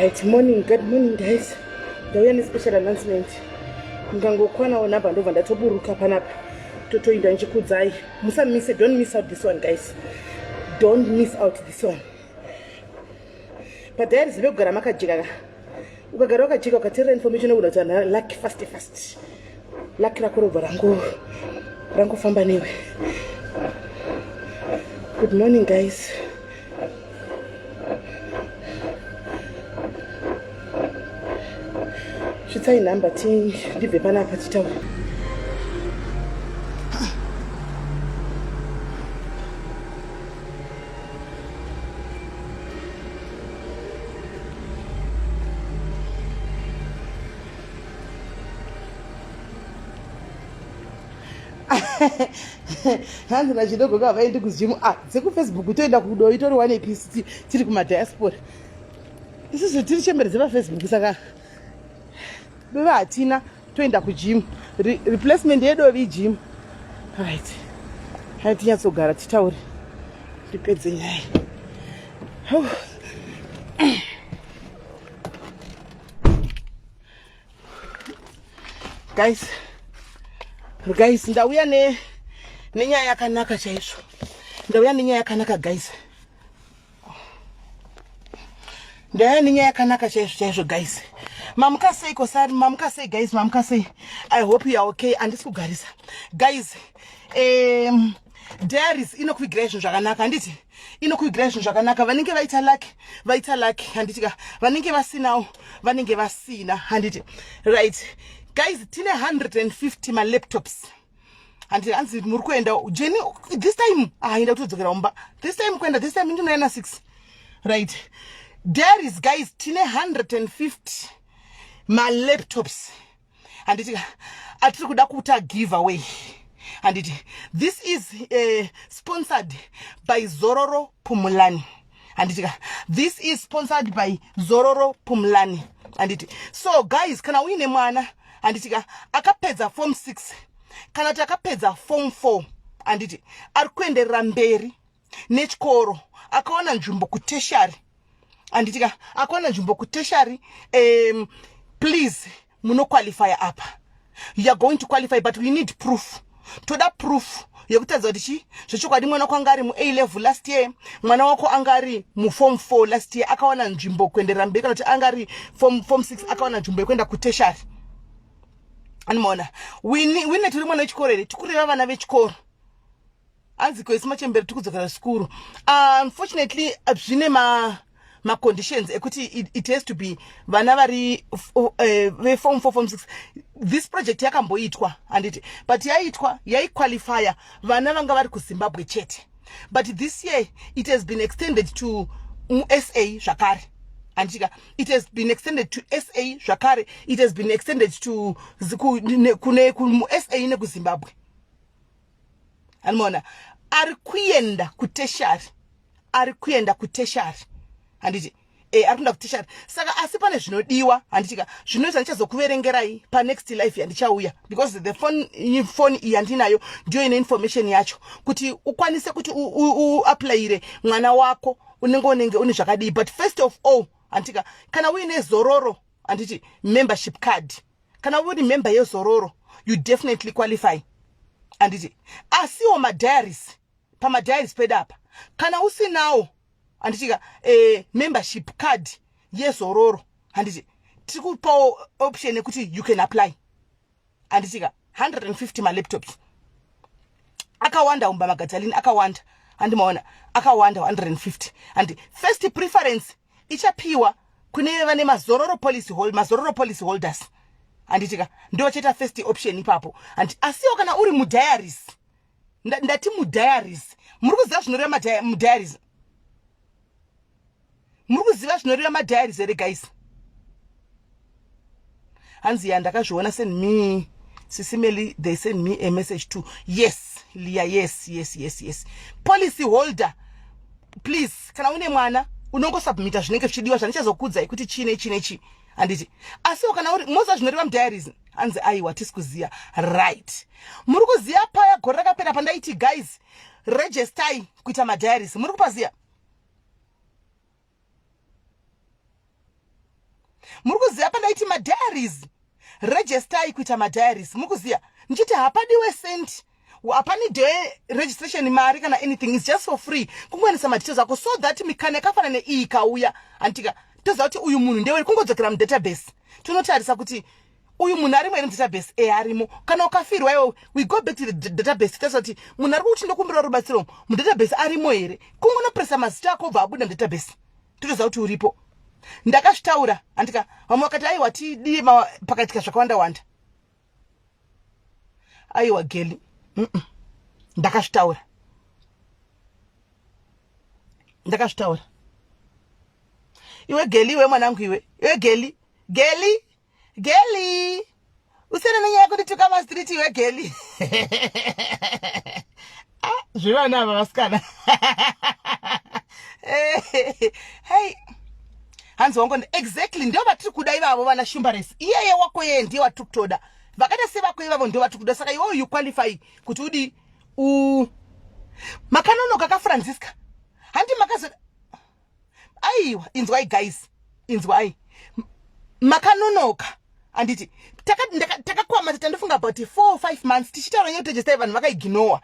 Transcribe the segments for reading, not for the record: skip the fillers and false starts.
Right, morning, good morning guys. Ndauya nespecial announcement. Ngangokwanawo number ndobva ndatoburuka panapa. Totoinda ndichikudzai. Musamise, don't miss out this one guys. Don't miss out this one. But diary zive kugara makajeka ka. Ukagara wakajeka ukateerera information unoona kuti lucky fast fast. Lucky rako robva rango rangofamba newe. Good morning guys. Svitsai nhamba ndibve panapa titaure. Hanzi nachidogoka havaendi kuzimu. Ah, dzekufacebook toenda kudo itori one piece tiri kumadiaspora. Isusu tiri chembere dzepafacebook saka dove hatina toenda kugym. Replacement yedovi igym. Right. Hai tinyatsogara titaure. Ndipedze nyaya. Guys, guys, ndauya ne nenyaya yakanaka chaizvo. Ndauya nenyaya yakanaka guys. Ndauya nenyaya yakanaka chaizvo chaizvo guys. Mamuka sei kosari, mamuka sei guys, mamuka sei. I hope you are okay. Andisi kugarisa. Guys, diaries inokuvigirai zvinhu zvakanaka handiti? Inokuvigirai zvinhu zvakanaka. Vanenge vaita luck, vaita luck handiti ka? Vanenge vasinawo, vanenge vasina handiti? Right. Guys, tine 150 ma laptops. Handiti hanzi muri kuenda Jenny this time aenda kutodzokera kumba. This time kuenda this time ndinoenda 6. Right. Diaries guys, tine 150 ma laptops. Handiti atiri kuda kuita giveaway. Handiti this is sponsored by Zororo Pumulani. Handiti this is sponsored by Zororo Pumulani. Handiti so guys, kana uine mwana handiti akapedza form 6 kana kuti akapedza form 4 handiti ari kuenderera mberi nechikoro akawana nzvimbo kuteshari handiti akawana nzvimbo kuteshari, please munoqualify apa. You are going to qualify, but we need proof. Toda proof yekutaridza kuti chi zvechokwadi mwana wako anga ari mu-A level last year, mwana wako anga ari muform 4 last year akawana nzvimbo kuenderera mberi, kana kuti anga ari form 6 akawana nzvimbo yekuenda kuteshari. Anomaona wine tiri mwana wechikoro here? Tikureva vana vechikoro. Hanzi kwesi machembere tikudzokera sikuru. Unfortunately zvine maconditions ekuti it has to be vana vari veform 4, form 6. This project yakamboitwa handiti, but yaitwa yaiqualifya vana vanga vari kuZimbabwe chete, but this year it has been extended to muSA zvakare handitika. It has been extended to SA zvakare. It has been extended to kune muSA nekuZimbabwe. Anomaona ari kuenda kuteshari, ari kuenda kuteshari handiti, ari kuenda kuteshari. Saka asi pane zvinodiwa handitika, zvinoita ndichazokuverengerai panext life yandichauya, because the phone iyi yandinayo ndiyo ine information yacho kuti ukwanise kuti uapplyire mwana wako unenge une zvakadii. But first of all handitika, kana uine Zororo handiti membership card, kana uri member yeZororo, you definitely qualify handiti. Asiwo madiaries, pamadiaries pedu apa, kana usinawo handitika membership card yeZororo handiti, tiri kupawo option yekuti you can apply handitika. 150 malaptops akawanda umba magadzalini akawanda, handimaona akawanda 150 handi. First preference ichapiwa kune vane mazororo policy hold, mazororo policy holders handitika, ndo chaita first option ipapo handi. Asiwo kana uri mudiaries, ndati mudiaries, muri kuziva zvinoreva mudiaries? Muri kuziva zvinoreva madiaries here guys? Hanzi ya ndakazviona, send me sisimeli, they send me a message too. Yes Lia, yes yes yes yes. Policy holder please, kana une mwana unongosubmita zvinenge zvichidiwa zvandichazokuudzai kuti chii nechi nechi handiti. Asiwo kana uri moziva zvinoreva mudiaries? Hanzi aiwa tisi kuziva. Right, muri kuziva paya gore rakapera pandaiti guys registai kuita madiaries, muri kupaziva? Muri kuziva pandaiti madiaries, registai kuita madiaries, muri kuziva ndichiti hapadiwe cent, hapani de registration mari kana anything, is just for free, kungoendesa madetails ako so that mikana yakafanana neiyi ikauya, handitika toziva kuti uyu munhu ndewe, kungodzokera mudatabase tinotarisa kuti uyu munhu arimo here mudatabase. E, arimo. Kana ukafirwa iwe, we go back to the database, tarisa kuti munhu ari kuti ndokumbira rubatsiro mudatabase arimo here. Kungonopresa mazita ako, obva abuda mudatabase, totoziva kuti uripo. Ndakazvitaura, handika? Vamwe vakati aiwa, tidii, pakaitika zvakawanda wanda. Aiwa geli, ndakazvitaura, ndakazvitaura. Iwe geli, iwe mwanangu, iwe, iwe geli, geli, geli, usiyane nenyaya yekundituka mastreet, iwe geli. Ah, zvevana ava vasikana. Hei, hanzi wangu, exactly, ndo vatiri kuda ivavo, vana shumbaresi. Iyeye wako yeye ndiye watiri kutoda, vakaita sevako ivavo ndo vatiri kuda. Saka iwewo you qualify kuti udi u makanonoka kaFrancisca, handi makazo. Aiwa, inzwai guys, inzwai, makanonoka, handiti? Takakwama, tandofunga about 4 or 5 months tichitaura nyaya yekuregister, vanhu vakaignowa.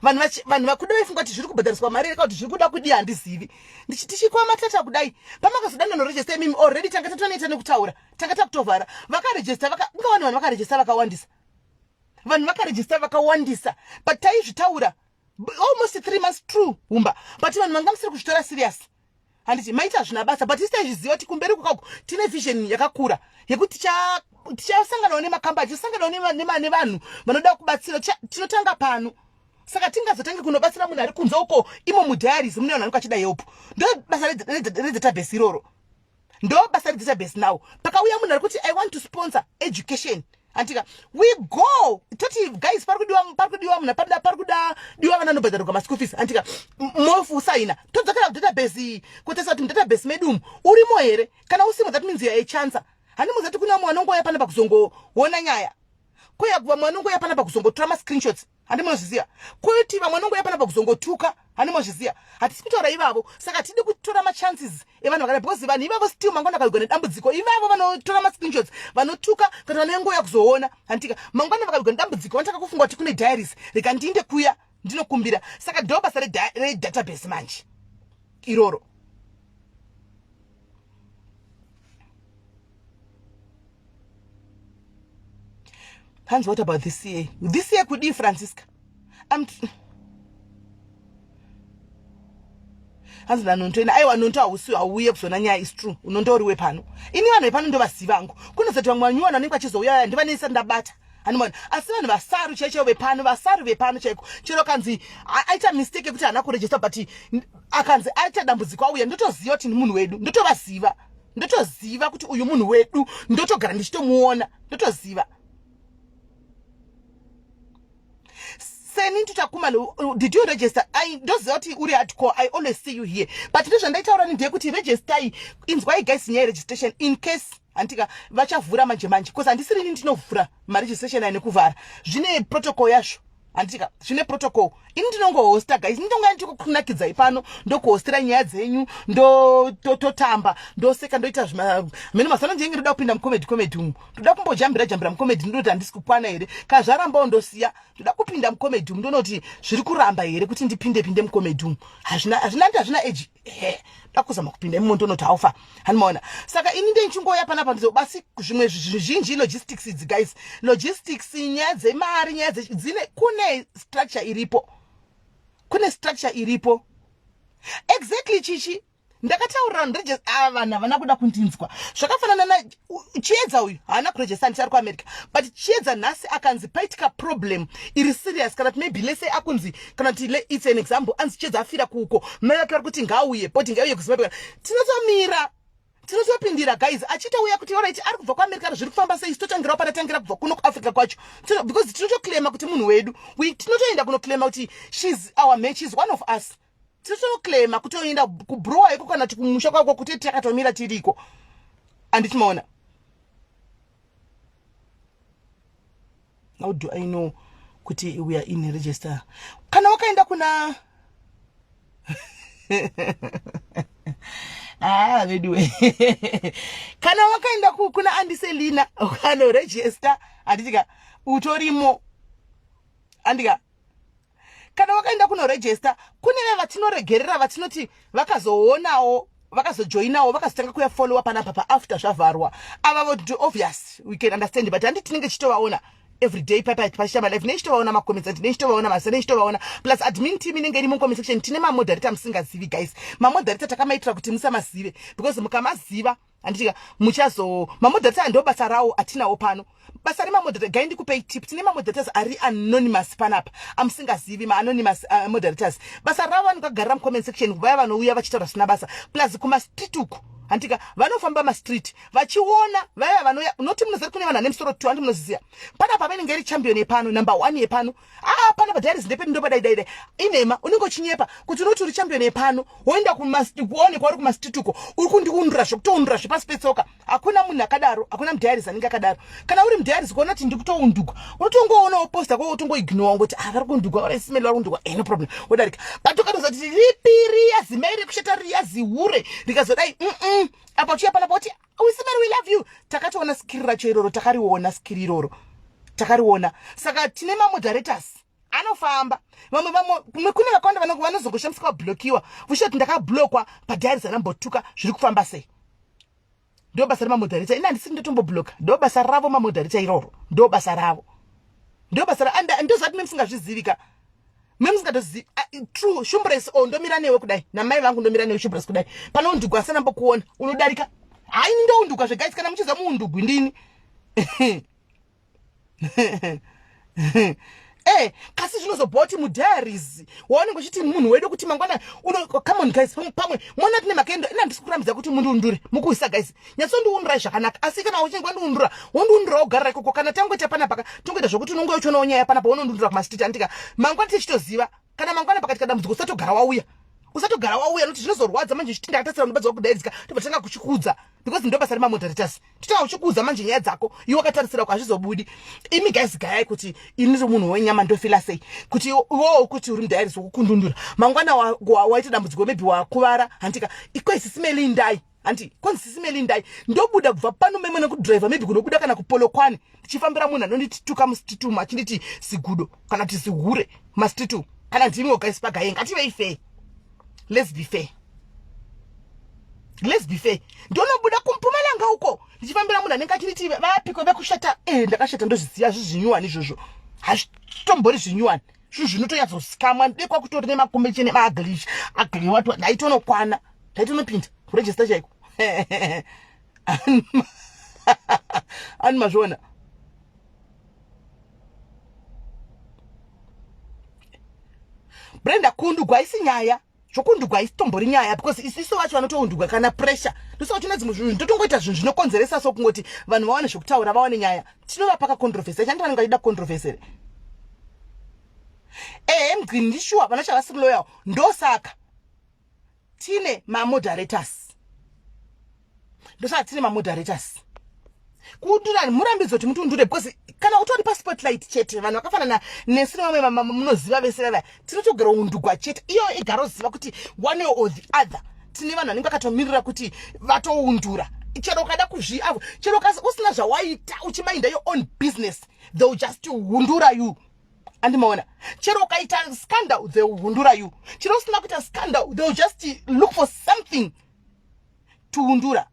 Vanhu vakuda vaifunga kuti zviri kubhadhariswa mari here, kuti zviri kuda kudii, handizivi. Tichikwama tata kudai, pamakazoda nanoregister imimi, already tanga tatonoita nekutaura, tanga takutovhara. Vakaregister, ungawani vanhu vakaregister vakawandisa, vanhu vakaregister vakawandisa, but taizvitaura almost 3 months, true humba, but vanhu vanga musiri kuzvitora serious, handiti? Maita hazvina basa, but isi taizviziva kuti kumberi kukako tine vision yakakura yekuti tichasanganawo nemakambani, tichasanganawo nevanhu vanoda kubatsira. Tinotanga pano, saka tingazotange kunobatsira munhu ari kunze uko, imo mudiaries mune vanhu vanenge vachida help. Ndo basa redatabase iroro, ndo basa redatabase. Now pakauya munhu ari kuti I want to sponsor education, andika, we go toti guys, pari kudiwa, pari kudiwa munhu, pari kuda diwa vana vanobhadharwa maschool fees, andika, mofu usaina, todzokera kudatabase kutesa kuti mudatabase medu umu urimo here. Kana usimo, that means you are a chancer. Handimuziva kuti kune vamwe vanongouya panapa kuzongoona nyaya, kuya vamwe vanongouya panapa kuzongotora mascreenshots, handimunozviziva, kuti vamwe vanongouya panapa kuzongotuka, handimozviziva. Hatisi kutaura ivavo, saka tidi kutora machances evanhu vakadai, because vanhu ivavo still mangwana vakawigwa nedambudziko, ivavo vanotora mascreenshots, vanotuka kana vanongouya kuzoona, handitika, mangwana vakawigwa nedambudziko vanotanga kufunga kuti kune diaries, rega ndiinde kuya ndinokumbira. Saka ndo basa redatabase manje iroro. Hanzi what about this year? This year kudii, Francisca? Hanzi nanontoenda. Aiwa, nonto hausi, hauuye kuzona nyaya, is true, unondoriwe pano. Ini vanhu vepano ndovaziva vangu, kunozoti vamwe vanyuwana vanenge vachizouya ndivanesa ndabata, hanimona. Asi vanhu vasaru chaivo chaivo vepano, vasaru vepano chaiko, chero kanzi aita mistake yekuti haana kuregister, but akanzi aita dambudziko auya, ndotoziva kuti ni munhu wedu, ndotovaziva, ndotoziva kuti uyu munhu wedu, ndotogara ndichitomuona, ndotoziva. Seni Tutakumalo, did you register? I ndoziva kuti uri hardcore, I always see you here, but ndozvandaitaura ni ndeyekuti registerai. Inzwai guys, nyaya yeregistration, in case, handika, vachavhura manje manje, because handisiri ini ndinovhura maregistration aya nekuvhara, zvine protocol yazvo, handika, zvine protocol. Ini ndinongohosta guys, ndinonga ndikukunakidzai pano, ndokuhostera nyaya dzenyu, ndototamba, ndoseka, ndoita zvimene. Mazano ndinenge ndoda kupinda mucomedy, comedy umu ndoda kumbojambira jambira mucomedy, ndinoti handisi kukwana here? Kana zvarambawo ndosiya. Ndoda kupinda mucomedy umu, ndonoti zviri kuramba here kuti ndipinde pinde mucomedy umu? Hazvina, hazvina, ndi hazvina age he, ndoda kuzama kupinda imomo, ndonoti haufa, handimaona. Saka ini ndechingoya panapa ndizobasi zvimwe zvizhinji, logistics idzi guys, logistics, nyaya dzemari, nyaya dzine, kune structure iripo, kune structure iripo. Exactly, chichi ndakataurira vanhu, ava vanhu havana kuda kundinzwa. Zvakafanana naChiedza, uyu haana kuregister, ndichari kuAmerica, but Chiedza nhasi akanzi paitika problem iri serious, kana kuti maybe lese akunzi, kana kuti it's an example, anzi Chiedza afira kuko, mai vake vari kuti ngauye, body ngauye kuZimbabwe, tinotomira, tinotopindira guys. Achitouya kuti alright, ari kubva kuAmerica, zviri kufamba sei? Totangirawo patatangira kubva kuno kuAfrica kwacho, because tinotoclaima kuti munhu wedu. Tinotoenda kunoclaima kuti she's our man, she's one of us. Tinotoclaima kutoenda kubrowa iko kana kuti kumusha kwako, kuti takatomira tiriko, handiti maona? How do I know kuti we are in register? Kana wakaenda kuna Ah, veduwe kana wakaenda kuna andiselina ukanoregista handitika utorimo andika kana wakaenda kunoregista kune ve vatinoregerera vatinoti vakazoonawo vakazojoinawo vakazotanga kuya followa panapa paafter zvavharwa ava vo obvious we can understand but handi tinenge tichitovaona everyday papa pachiita malive nechitovaona macomments and nechitovaona masa nechitovaona plus admin team inenge iri mucomment section tine mamoderator musingazivi guys mamoderator takamaitira kuti musamazive because mukamaziva handitika muchazo mamoderator ndo basa rawo atinawo pano basa remamoderator gai ndikupei tip tine mamoderators ari anonymous panapa amusingazivi maanonymous moderators basa ravo vanenge vagarira mucomment section vaya vanouya vachitaura zvisina basa plus kumastreet uku handitika vanofamba mastreet vachiona vaya vanouya noti munoziva kune vanhu vane musoro two handi munoziziva panapa vanenge iri champion yepano number one yepano ah panapa diaries ndepedu ndopadai dai dai inhema unenge uchinyepa kuti unoti uri champion yepano woenda kuonekwa uri kumastreet uko uri kundiundura zvekutoundura zvepasi petsoka hakuna munhu akadaro hakuna mudiaries anenge akadaro kana uri mudiaries kuona kuti ndikutoundugwa unotongoonawo posta ko utongoignore ungoti ah vari kuundugwa vari simeli vari kuundugwa eh no problem wodarika but ukatoza kuti ripi riya zimai rekushata riya zihure rikazodai mm apa uchiya panapa uti usimeli we love you takatoona skiri racho iroro takariona skiri iroro takariona saka tine mamoderators anofamba vamwe vamwe kune vakawanda vanozongoshamisika vablokiwa vushe kuti ndakablokwa padiaries anambotuka zviri kufamba sei ndo basa remamodharita ini handisi ndotombobloka ndo basa ravo mamodharita iroro ndo basa ravo ndo basa ndozvati memusingazvizivika memusingatozivi true shumbres o oh, ndomira newe kudai namai vangu ndomira newe shumbres kudai panoundugwa asana mbokuona unodarika haini ndoundugwa zvegaisi kana muchiziva muundugwi ndini Eh, kasi zvinozobhowa kuti mudiaries waunenge uchiti munhu wedu kuti mangwana uno come on guys pamwe mona tine makendo ina handisi kurambidza kuti mundiundure mukuisa guys nyatsondiundurai zvakanaka asi kana uchinge wandiundura wondiundura wogarira ikoko kana tangoita panapa tongoita zvokuti unonge uchionawo nyaya panapa wonondiundura kumastreet anditika mangwana tichitoziva kana mangwana pakati kadambudziko usatogara wauya usatogara wauya nokuti zvinozorwadza manje uchiti ndakatasira unobatsirwa kudaidzika tobva tanga kuchikuudza because ndo basa remamoderators totanga kuchikuudza manje nyaya dzako iwe wakatarisira ko hazvizobudi imi guys gayai kuti ini ndiri munhu wenyama ndofila sei kuti iwowo kuti uri mudiaries wokukundundura mangwana waita dambudziko maybe wakuvara handika ikweisisimeli hanti kwanzi sisi melindai ndobuda kubva pano meme nekudriver maybe kunobuda kana kupolokwane ndichifambira munhu anonditituka mustreet umu achinditi sigudo kana kuti sihure mastreet umu kana ndimiwo guys pagaye ngativei fair let's be fair let's be fair ndonobuda kumpumalanga uko ndichifambira munhu anenge achinditi vapiko vekushata e eh, ndakashata ndozviziva zvezvinyuwani izvozvo hazvitombori zvinyuwani zvinhu zvinotonyatsozikamwa ndekwa kutori nemakombeche nemaagli agli watu ndaitonokwana ndaitonopinda kurejista chaiko ani mazviona brenda kundugwa haisi nyaya zvokundugwa haisitombori nyaya because isisu vacho vanotoundugwa kana pressure ndosaka tine dzimwe zvinhu totongoita zvinhu zvinokonzeresa so kungoti vanhu vawane zvekutaura vawane nyaya tinovapa kacontroversy chandi vanenge vachida controversy here ehe mgcini ndishuwa vana chavasiri loyal ndosaka tine mamoderators ndosaka tine mamoderators kuundurani murambidzo kuti mutiundure because kana utori paspotlight chete vanhu vakafanana nesu nevamwe munoziva vese vava tinotogara undugwa chete iyo igaroziva kuti one way or the other tine vanhu vanenge vakatomirira kuti vatoundura chero ukada kuzvi avo chero usina zvawaita uchimainda your own business they will just undura you andimaona chero ukaita scandal they will undura you chero usina kuita scandal they will just look for something to undura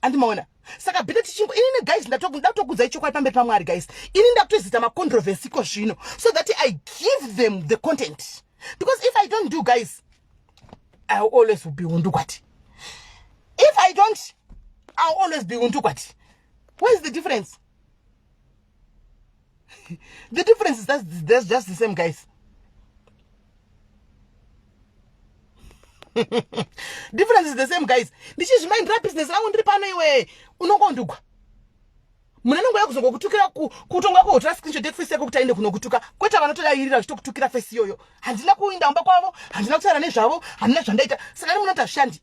andimaona saka bhita tichingo inini guys ndatokudzai chokwadi pamberi pamwari guys ini ndakutoizita macontroversy ko zvino so that i give them the content because if i don't do guys i will always be undukwati if i don't i will always be undukwati where is the difference the difference is that that's just the same guys difference is the same guys ndichizvimaindira business rangu ndiri pano iwe unongondugwa munhu anenge uya kuzongokutukira kutonga kuhotora screenshot yekufesi yako kuti aende kunokutuka kwete vanotodairira vachitokutukira fesi iyoyo handina kuinda kumba kwavo handina kutaura nezvavo handina zvandaita saka ni munoti hazvishandi.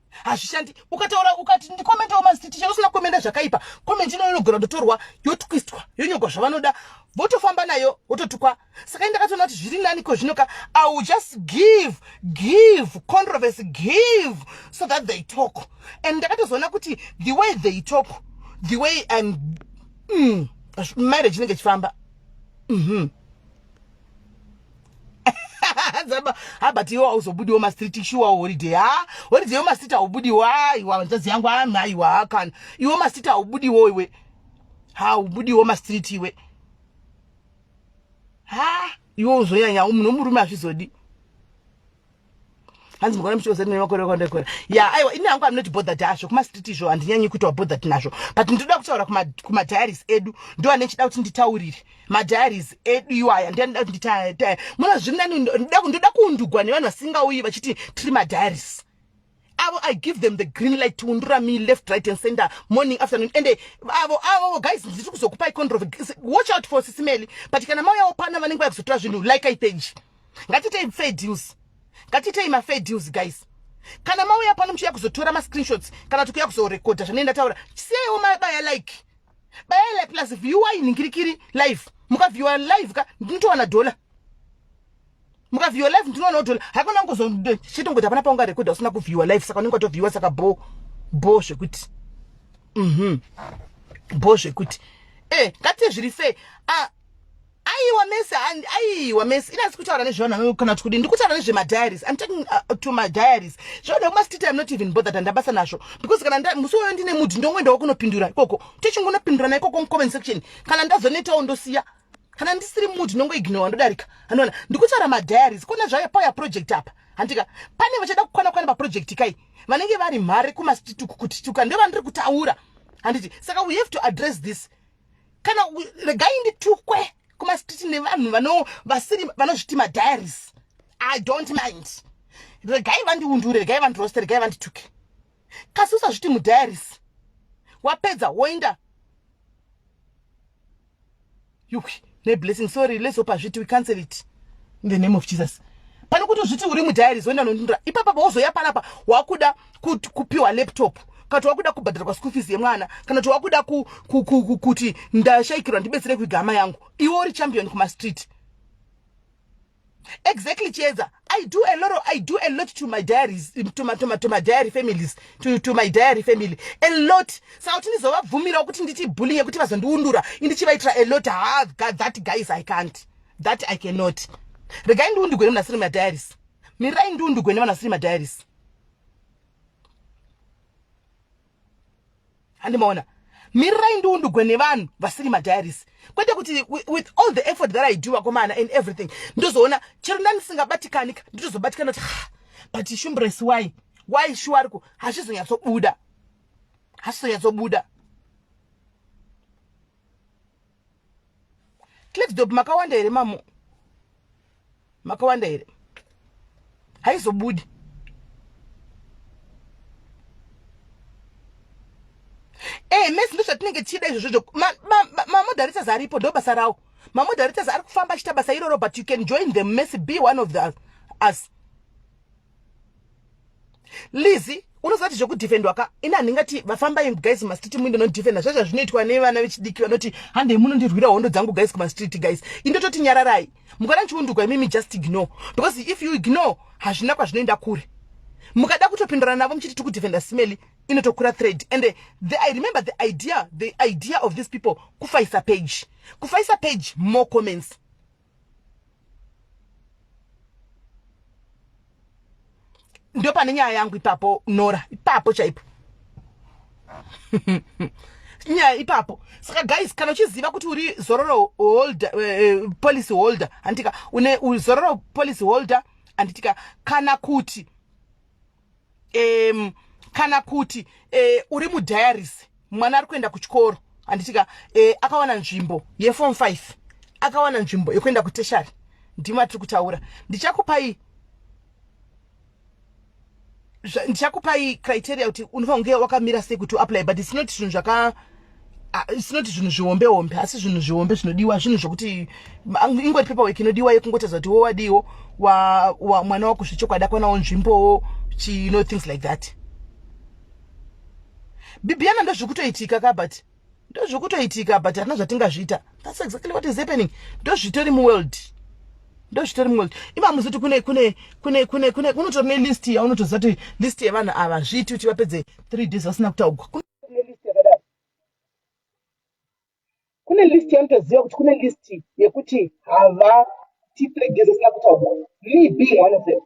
Hazvishandi. Ukataura ukati ndikomentawo maziti chero usina kukomenda zvakaipa, comment ino inogona kutotorwa yotwistwa yonyogwa zvavanoda, votofamba nayo vototukwa. Saka ini ndakatoona kuti zviri nani ko zvino ka, I will just give controversy, give so that they talk. And ndakatozoona kuti the way they talk, the way I'm marriage inenge ichifamba. Ha, but iwe hauzobudiwo mastreet shuwa. Holiday, ha, holiday yemastreet haubudiwo. Aiwa, hanzvadzi yangu, aiwa, kana iwe mastreet haubudiwo, iwe haubudiwo mastreet iwe. Ha, iwe uzonyanya munhu wemurume, hazvizodi. Hanzi mukona muchioza nemakore akandakora ya. Aiwa, ini hangu am not bothered hazvo kumastreet izvo, handinyanyi kuitawa bothered nazvo, but ndinoda kutaura kumadiaries edu. Ndo ane chida kuti nditaurire madiaries edu iwaya. Ndianoda kuti ndita muna zviri nani. Ndoda kuundugwa nevanhu vasingauyi vachiti tiri madiaries avo. I give them the green light to undura me left, right and center, morning, afternoon. Ende avo guys, ndiri kuzokupai controversy. Watch out for Sisimeli. But kana mauyawo pana vanenge vakuzotora zvinhu like ipage, ngatitei fair deals, ngatitei mafair deals, guys. Kana mauya pano muchiuya kuzotora mascreenshots kana kuti kuuya kuzorekodha zvanei ndataura, siyaiwo mabaya like, baya like plus viewer inhingirikiri live. Mukaviewa live ka, ndinotowana dollar. Mukaviewa live, ndinowanawo dollar. Haikona ngozochetongoti hapana paungarekodha usina kuviewa live, saka unenge watoviewa. Saka bo bo zvekuti bo zvekuti ngatiite zviri fair. Ah, aiwa mesi, aiwa mesi, inasi kutaura nezvevanhu kana kuti kudii. Ndikutaura nezvemadiaries. I'm talking to my diaries. Zvavanhu vekumastreet, I'm not even bothered, handabasa nazvo, because kana musi uyoyo ndine mood, ndongoendawo kunopindura ikoko, tichingonopindurana ikoko mucomment section. Kana ndazonetawo, ndosiya. Kana ndisiri mood, ndongoignora, ndodarika. Handiona. Ndikutaura madiaries. Kona zvayo pauya project apa, handika pane vachada kukwana kwana paproject kai, vanenge vari mhare kumastreet uku kutituka, ndo vandiri kutaura, handiti? Saka we have to address this. Kana regai nditukwe kumastreet nevanhu vano vasiri vanozviti madiaries, I don't mind. Regai vandiundure, regai vandiroste, regai vandituke. Kasi usazviti mudiaries, wapedza woenda yuwi neblessing. Sorry, let's hope hazviti. We cancel it in the name of Jesus. Pane kuti uzviti uri mudiaries, woenda nondundura ipapa, wozoya panapa wakuda kupiwa laptop, kana kuti wakuda kubhadharwa school fees yemwana, kana kuti wakuda kuti ndashayikirwa, ndibetsere kuigama yangu. Iwe uri champion kumastreet. Exactly, Chiedza. I do a lot to my diaries, to my diary families, to my diary family a lot. Saka kuti ndizovabvumirawo kuti nditi bullying yekuti vazondiundura, indichivaitira a lot, ha, that guys, I can't, that I cannot. Regai ndiundigwe nemunhu asiri madiaries. Mirai ndiundigwe nevanhu vasiri madiaries. Handimaona. Mirirai ndiundugwe nevanhu vasiri madiaries, kwete kuti with all the effort that I do, vakomana, and everything, ndozoona chero ndandisingabatikani, nditozobatikana kuti, but shumbresi, why shuwariko? Hazvizonyatsobuda, hazvizonyatsobuda. Klerksdorp makawanda here? Mamo makawanda here? Haizobudi. Mesi ndo zvatinenge tichida izvozvozvo. Mamoderators aripo, ndo basa rawo. Mamoderators ari kufamba achiita basa iroro, but you can join them. Messi, be one of the us. Lizi, unoziva kuti zvekudefendwa ka, ini handingati vafambai guys mumastreet muinde nodefenda. Zvazva zvinoitwa nevana vechidiki vanoti handei munondirwira hondo dzangu guys kumastreet. Guys, indototi nyararai. Mukada ndichiundugwa imimi, just ignore, because if you ignore, hazvina kwazvinoenda kure. Mukada kutopindurana navo muchiti tikudefenda Simeli, inotokura thread. And I remember the idea of these people kufaisa page, kufaisa page, more comments. Ndo pane nyaya yangu ipapo, Nora, ipapo chaipo nyaya ipapo. Saka guys, kana uchiziva kuti uri Zororo holder, policy holder, handitika? Une Zororo policy holder, handitika? Kana kuti uri mudiaries, mwana ari kuenda kuchikoro, handitika? Akawana nzvimbo yeform 5, akawana nzvimbo yekuenda kutertiary, ndimo atiri kutaura. Ndichakupai criteria kuti unofanira kunge wakamira sei kuti uapply, but it's not zvinhu zvaka, it's not zvinhu zvihombe hombe, asi zvinhu zvihombe zvinodiwa, zvinhu zvokuti ingori paperwork inodiwa yekungotedza kuti wowadiwo wa mwana wako zvechokwadi akwanawo nzvimbowo, things like that. Bibiana, ndozvikutoitika ka, but ndozvikutoitika, but hatina zvatingazviita. That's exactly what is happening. Ndozvitori muworld, ndozvitori muworld. Imamuzi kuti kune kunotori nelist yaunotoziva kuti list yevanhu ava zviiti kuti vapedze 3 days vasina kutaugwa. Kune list yakadaro, kune list yaunotoziva kuti kune list yekuti havati 3 days vasina kutaugwa. Me being one of them,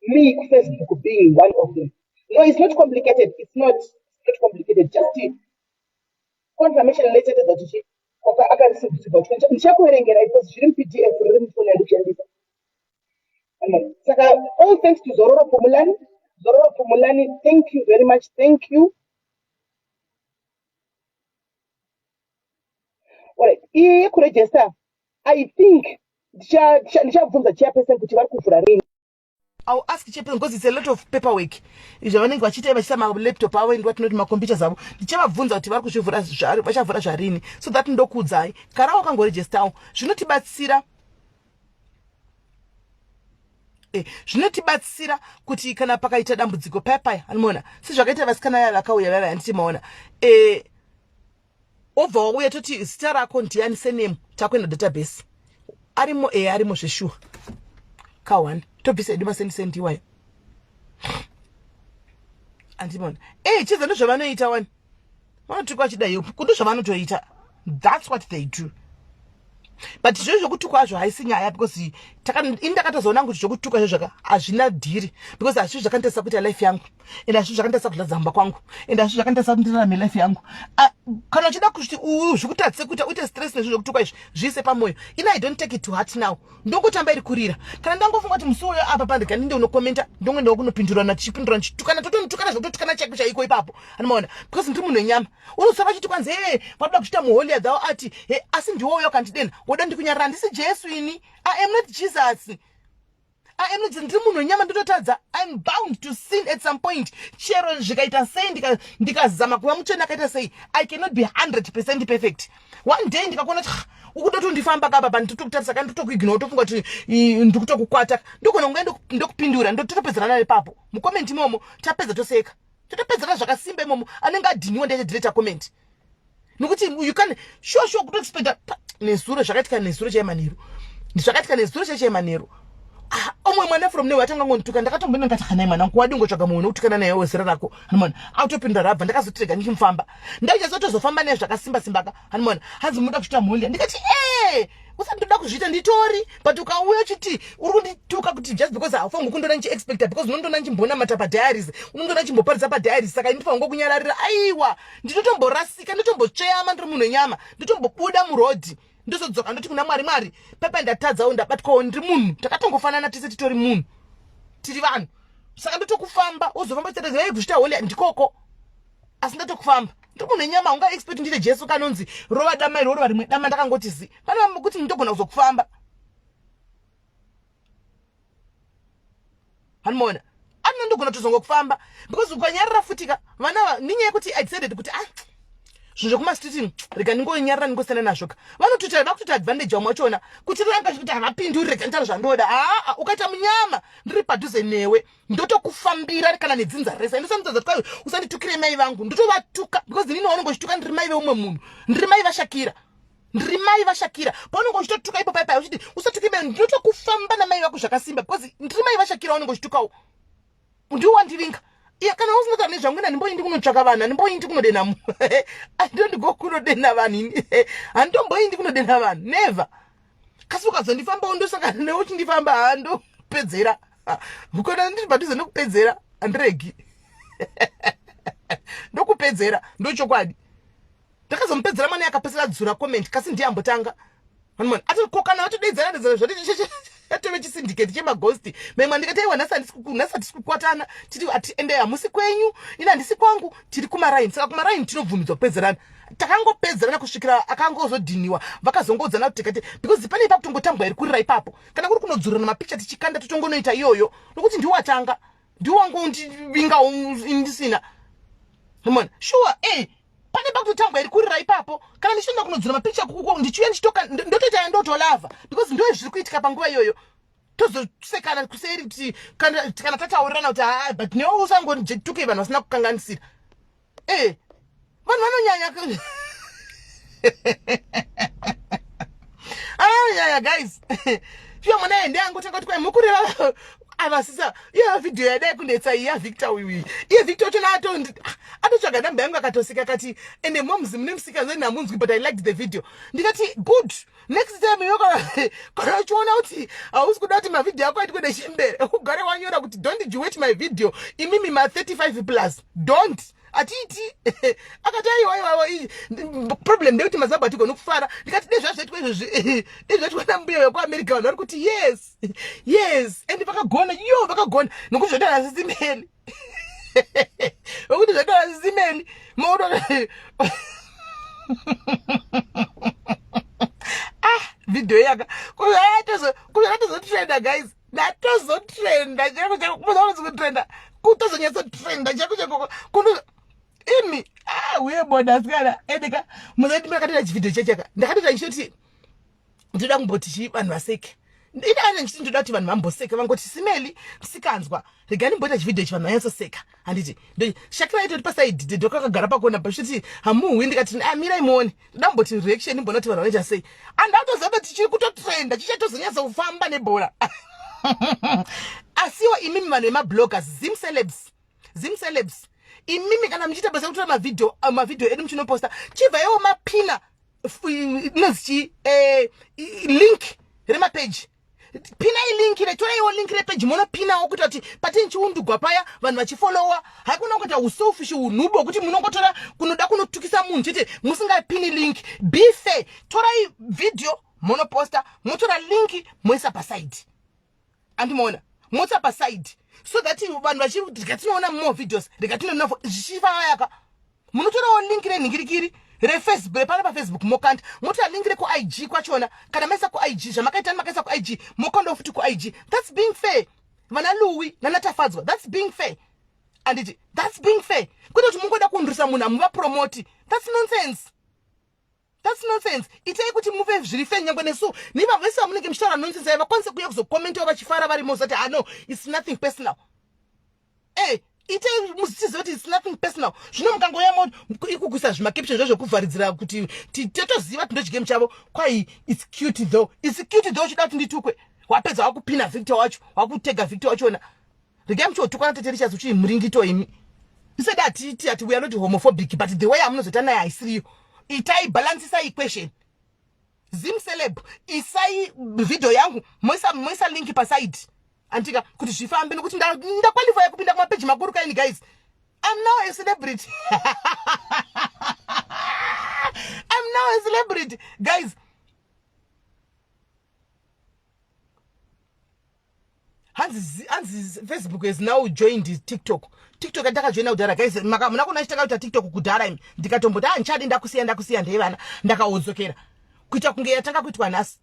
me kuFacebook being one of them. No, it's not complicated. It's not complicated. Just confirmation letter that chi akareceive. Ndichakuverengerai because zviri muPDF riri mufoni yandikushandisa. Saka all thanks to Zororo Pumulani. Zororo Pumulani, thank you very much. Thank you. Alright, iyi yekuregister, I think ndichabvunza chairperson kuti vari kuvhura rini. I'll ask chairperson because it's a lot of paperwork zvavanenge vachiita, vachiisa malaptop avo and watinoti macomputers avo. Ndichavabvunza kuti vari kuzvivhura, vachavhura zvarini, so that ndokuudzai. Kana wakangoregistawo zvinotibatsira, zvinotibatsira kuti kana pakaita dambudziko paya paya, anomaona sezvakaita vasikana vaya vakauya vaya, handiti maona? Obva wauya, toti zita rako ndiani, surname, takuenda database, arimo, arimo zveshuwa ka1, tobvisa edu masendisendi iwayo, andimona. Chiza ndozvavanoita wani, vanotukwa vachida kundo zvavanotoita. That's what they do. But izvozvo zvokutukwa azvo haisi nyaya, because ini ndakatozoona kuti zvokutukwa izvozvo hazvina dhiri, because hazvizvo zvakanditadzisa kuita life yangu, and hazvizvo zvakanditadzisa kuzadza mumba kwangu, and hazvizvo zvakanditadzisa kuti ndirarame life yangu. Kana uchida kuti zvikutadzise kuita uite stress nezvinhu zvokutukwa izvi, zviise pamwoyo. Ini I don't take it to heart now. Ndongotamba iri kurira. Kana ndangofunga kuti musi uyo apa pandika ndinde unokomenta, ndongoendawo kunopindurana, tichipindurana, tichitukana, totonotukana zvokutotukana chaiko chaiko ipapo, anomaona, because ndiri munhu wenyama. Unosara vachiti kwanzi, e vadoda kuchiita muholier thou ati he, asi ndiwo uyo kandidena woda ndikunyarara. Handisi Jesu ini. I am not Jesus. I am not. Ndiri munhu wenyama, ndototadza. I'm bound to sin at some point. Chero zvikaita sei, ndikazama kuva mutsvene akaita sei, I cannot be 100% perfect. One day ndikakuona kuti ukuda kutondifamba kapa pa, nditokutarisa ka, ndotokuignore, tofunga kuti ndikutokukwata, ndogona kunga ndokupindura, ndotopedzerana ipapo mucomment imomo. Tapedza, toseka, totopedzerana zvakasimba imomo. Anenge adhiniwa, ndaita comment, nekuti you can sure kutoexpecta. Nezuro zvakaitika, nezuro chaimanheru, zvakaitika nezuro chaimanheru. Ah, umwe mwana from nowhere atanga ngonituka. Ndakatomboenda ndikati, "Hanai mwanangu, wadi ungotsvaga mumwe nokutukana naye wezera rako." Hanimona autopindura rabva. Ndakazotirega ndichimufamba, ndaichazotozofamba naye zvakasimba simbaka. Hanimona hanzi, "Muda kuchita mholi." Ndikati, "E, usati ndoda kuzviita, nditori, but ukauya uchiti uri kundituka kuti just because haufangi kundona ndichiexpecta, because unondona ndichimbonamata padiaries, unondona ndichimboparidza padiaries, saka ndinofanira ngokunyararira." Aiwa, ndinotomborasika, ndinotombotsveyama, ndiri munhu wenyama, ndotombobuda murodhi, ndozodzoka, ndoti kuna Mwari, "Mwari, pepa ndatadzawo, ndabatwawo, ndiri munhu, takatongofanana tese, titori munhu, tiri vanhu." Saka ndotokufamba, wozofamba chitata kuzvita holy ndikoko, asi ndatokufamba, ndiri munhu wenyama. Unga expect ndite Jesu kanonzi rova dama iri, worova rimwe dama, ndakangoti zi pane kuti ndogona kuzokufamba. Hanimona anina, ndogona kutozongokufamba, because ukanyarara futika vana nenyaya yekuti I decided kuti, ah, zvinhu zvekumastreet, rega ndingonyarara, ndingosiyana nazvo ka. Vanotoita, vakutoita advantage vamwe vachona kuti ranga kuti havapinduri, rega nditaura zvandoda. Aa, ukaita munyama, ndiri padhuze newe, ndotokufambira kana nedzinza rese. Ndosamudza kuti usanditukire mai vangu, ndotovatuka, because inini waunenge uchituka ndiri mai veumwe munhu, ndiri mai vaShakira, ndiri mai vaShakira. Paunenge uchitotuka ipo paipai uchiti usatuke mai, ndinotokufamba namai vako zvakasimba, because ndiri mai vaShakira. Waunenge uchitukawo ndiwo wandivinga iya. Kana usina kutaura nezvangu, ini handimboindi kunotsvaka vanhu, handimboindi kunodena, handondigo kunodena vanhu ini, handitomboindi kunodena vanhu, never. Kasi ukazondifambawo, ndosangana newe uchindifamba, handopedzera ukona ndiri padhuze nekupedzera, handiregi, ndokupedzera, ndochokwadi. Ndakazomupedzera mwana yakapesera dzura comment, kasi ndiye ambotanga. Ati kokana vatodedzera dedzera zvati atove chisyndicate chemaghost. Maimwe ndikati, "Aiwa, nhasi hatisi kukwatana, titi ati ende hamusi kwenyu, ini handisi kwangu, tiri kumaraini." Saka kumaraini tinobvumidzwa kupedzerana. Takangopedzerana kusvikira akangozodhiniwa, vakazongoudzana kuti tikati, because pane ipapo tongotambwa iri kurira ipapo, kana kuri kunodzurana mapicha tichikanda, totongonoita iyoyo, nokuti ndiwatanga, ndiwangondivingawo ndisina mona. Sure, pane pakutotambwa iri kurira ipapo. Kana ndichienda kunodzura mapicha kuko, ndichiuya ndichitoka, ndotoita ndotolavha, because ndo zviri kuitika panguva iyoyo. Tozosekana kuseri kuti kana tataurirana kuti haa, but newe usangondituke vanhu vasina kukanganisira. Vanhu vanonyanya anonyanya guys. Shuwa mwana ende yangu tanga kuti kwai mukureva avasisa iye video yadai kunetsa iyi yaVictor uyu iyi. Iye Victor wacho ato atotsvaga namba yangu akatoseka akati ende moms mune musika zeni hamunzwi but I liked the video. Ndikati good. Next time iwe kana uchiona kuti hausi kuda kuti mavideo ako aitwe nechembere ugare wanyora kuti don't duet my video imimi ma 35 plus don't atiiti akati aiwa aiwa problem ndeyekuti mazimbabwe atigoni kufara. Ndikati dei zvazvaitwa izvozvi dei zvaitwa nambuya vekuamerica vanhu vari kuti yes yes and vakagona yo vakagona nokuti zvaitwa nasisimeli nokuti zvaitwa nasisimeli moto ah video yaka kuzvatozotrenda guys ndatozotrenda chako chako kutrenda kutozonyatsotrenda chako chako kuno imi ah uye boda asikana endeka muzati makatoita chivideo chachaka ndakatoita ndichitoti ndoda kumboti chii vanhu vaseke inane ndichiti ndoda kuti vanhu vamboseke vangoti simeli sikanzwa rega ndimboita chivideo ichi vanhu vanyatsoseka handiti shakira aitoti pasaidi ndokakagara pakona pachiti hamuhwi ndikati ah, mirai muone ndoda kumboti reaction ndimboona kuti vanhu vanoita sei andatoziva kuti chiri kutotrenda chichatozonyatsa kufamba nebhora asiwo imimi vanhu vemabloggers zim celebs zim celebs imimi kana muchiita basa kutora mavideo mavideo edu muchinoposta chibvaiwo mapina inonzi chii eh, link remapeji pinai link retoraiwo link repeji monopinawo kuita kuti patini chiundugwa paya vanhu vachifolowa haikona kuita uselfish unhubu hwekuti munongotora kunoda kunotukisa munhu chete musingapini link. Be fair, torai video monoposta motora link moisa pasaidi andimaona moisa pasaidi so that vanhu vachi rega tinoona more videos rega tinoona zvichifayaka munotorawo link renhingirikiri refacebook repano pafacebook mokanda motora link rekuig kwachona kana maisa kuig zvamakaita makaisa kuig mokandawo futi kuig. That's being fair vana Louis nana Tafadzwa, that's being fair anditi that's being fair kwete kuti mungoda kuundurisa munhu hamuvapromoti. That's nonsense, that's nonsense. Itai kuti muve zviri fair nyangwe nesu niva vese vamunenge muchitaura nonsense ai vakwanise kuuya kuzokomentawo vachifara varimo zati ah no, it's nothing personal. Eh, itai muzizive kuti it's nothing personal. Zvino mukangouya ikukuisa zvimacaption zvo zvekuvharidzira kuti totoziva kuti ndochigame chavo kwai it's cute though, it's cute though uchida kuti nditukwe wapedza wakupina Victor wacho wakutega Victor wachona regai muchiotukwana Tete Richards uchii muringito imi isedi hatiti ati we are not homophobic but the way amunozoita naye haisiriyo. Itai balancisa equation. Zim celeb isai video yangu moisa moisa link paside andika kuti zvifambe nokuti ndaqualifya kupinda kumapeji makuru kaini guys. I'm now a celebrity, I'm now a celebrity guys. Hanzi Facebook has now joined TikTok. TikTok yandakajoina kudhara guys, muna kuona chitakaita TikTok kudhara imi ndikatomboti ah ndichadi ndakusiya ndakusiya ndevana ndakaodzokera kuita kunge yatanga kuitwa nhasi.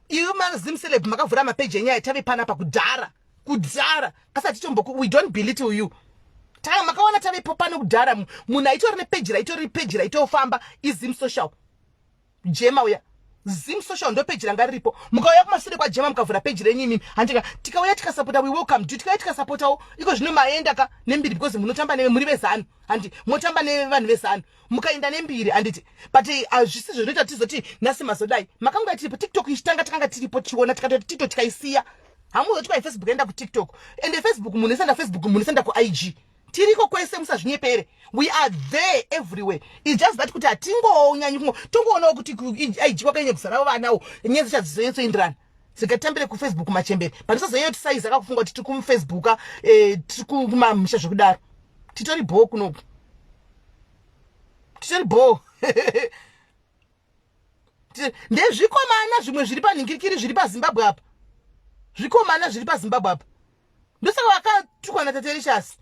Iwe mazim celeb makavhura mapeji enyaya tave panapa kudhara kudhara kasati tombo we don't belittle you. Taka makaona tavepo pano kudhara munhu aitori nepeji raitori peji raitofamba izim social Jema uya Zim social ndo peji ranga riripo. Mukauya kumashure kwaJema mukavhura peji renyu imimi handika tikauya tikasapota we welcome you tikauya tikasapotawo iko zvino maenda ka nembiri because munotamba neve muri vezanu handi motamba nevanhu vezanu mukaenda nembiri handiti but hazvisi eh, zvinoita tizoti nhasi mazodai makanga tiripo TikTok ichitanga takanga tiripo tichiona tikatoti tito tikaisiya hamuzoti kwai Facebook enda kuTikTok ende Facebook munhu isenda Facebook munhu isenda kuIG tiriko kwese musazvinyepere. We are there everywhere. It's just that kuti hatingonyanyi kungo tongoonawo kuti IG kwakanyanya kuzarawo vanawo nyaya dzichadzizonyatsoenderana zikatambire kufacebook machembere but usazonyanya kuti saizi akakufunga kuti tiri kumufacebooka eh, tiri kumamisha zvekudaro titori bhoo kunoku titori bhoo ndezvikomana zvimwe zviri panhingirikiri zviri pazimbabwe apa zvikomana zviri pazimbabwe apa ndosaka vakatukwa naTatelicious.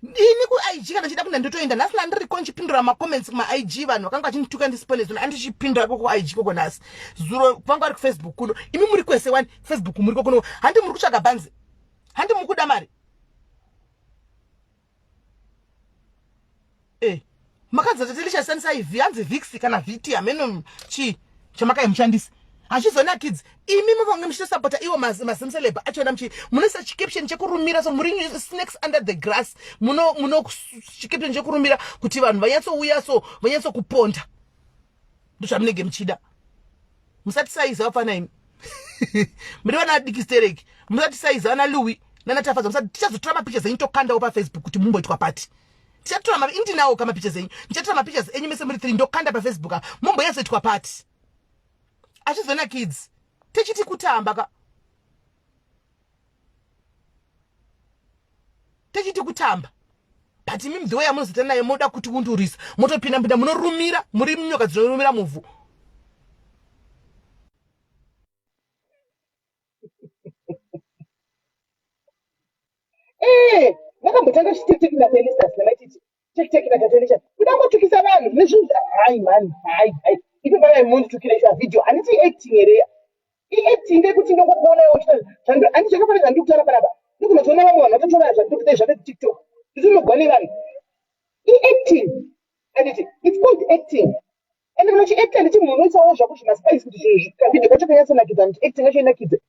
Ini kuIG kana chida kuenda ndotoenda nhasi ndandiriko ndichipindura macomments kumaIG vanhu vakanga vachindituka ndisiponezona andichipindura koko kuIG koko nhasi zuro vanga vari kufacebook kuno imi muri kwese wani Facebook muriko kuno handi muri kutsvaga bhanzi handi muri kuda mari eh makanzi Tatelicious shandisai v hanzi vix kana vt hameno chii chamakaimushandisa. Hazvizonakidzi. Imi muvange muchitosapota iwo mazimceleb achona muchi munoisa chicaption chekurumira so muri snakes under the grass muno muno chicaption chekurumira kuti vanhu vanyatsouya so vanyatsokuponda. Ndozvamunenge muchida. Musatisaiza vapfana imi. Muri vana vadiki stereki. Musatisaiza vana Louis nana Tafadza musati tichazotora mapictures enyu tokandawo paFacebook kuti mumboitwa party. Tichatora ma indinawo ka mapictures enyu. Ndichatora mapictures enyu mese muri 3 ndokanda paFacebook apa. Mumbonyatsoitwa party. Achizonakidzi. Tichiti kutamba ka. Tichiti kutamba. But imi the way yamunozoita nayo moda kuti wundurisa. Motopinda pinda munorumira muri nyoka dzinorumira muvhu. Eh, vakambotanga chitekiteki naFelistas namaititi tekiteki naTatelisha kuda kungotukisa vanhu nezvinhu hai mani hai hai ipo pavai monditukira isha video handiti acting here iacting ndekuti ndongokuona iwe uchita zvandiri handiti zvakafanana zvandiri kutaura panapa ndikunozoona vamwe vanhu vatotora zvandiri kuita zvave kutiktok nditonogwa nevanhu iacting handiti it's called acting and kana uchiacta handiti munhu unoisawo zvako zvimaspice kuti zvinhu kavideo kacho kanyatsonakidza kuti acting yacho inakidze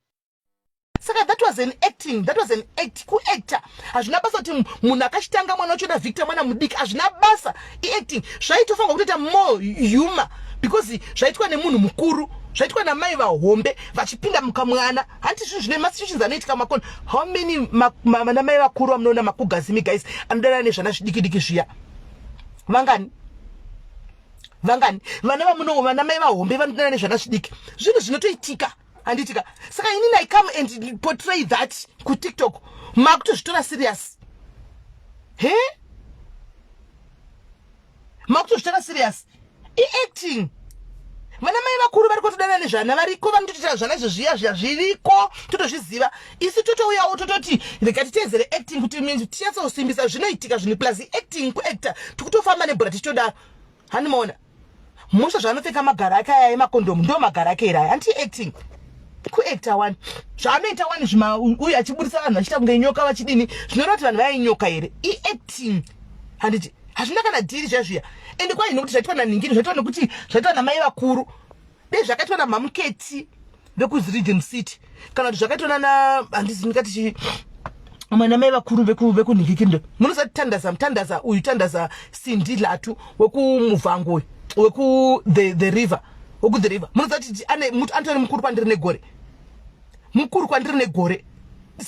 saka that was an acting that was an act kuactor hazvina basa kuti munhu akachitanga mwana wacho na victor mwana mudiki hazvina basa iacting zvaitofanirwa kutoita more humor because zvaitwa nemunhu mukuru zvaitwa namai vahombe vachipinda mukamwana hanti zvinhu zvine masituations anoitika makona how many vanamai vakuru vamunoona makugazimi guys anodanana nezvana zvidiki diki zviya vangani vangani vana vamuno vana mai vahombe vanodanana nezvana zvidiki zvinhu zvinotoitika handitika saka inini I come and portray that kuTikTok makutozvitora serious he makutozvitora serious iacting vana mai vakuru vari kutodana nezvana variko vanotoitira zvana izvo zviya zviya zviriko totozviziva isu totouyawo tototi rega titeedzere acting kuti tinyatsokusimbisa zvinoitika zvinhu plus acting kuactor tikutofamba nebhora tichitodaro hanimaona mhosva zvaanopfeka magara ake aya emakondomu ndo magara ake here aya anti acting kuacta wani zvaanoita wani zvima uyu achiburitsa vanhu vachiita kunge nyoka vachidini zvinoreva kuti vanhu vainyoka here iacting handiti hazvina kana dhiri zviya zviya ende kwai nokuti zvaitwa nanhingini zvaitwa nekuti zvaitwa namai vakuru dei zvakaitwa namamuketi vekuziridhim city kana kuti zvakaitwa nana handizi ndingati chii mwana mai vakuru vekunhingikirindo munoziva tandaza mutandaza uyu tandaza sindi latu wekumuvhango uyu weku the, the river weku the river munoziva kuti ane antori mukuru kwandiri negore mukuru kwandiri negore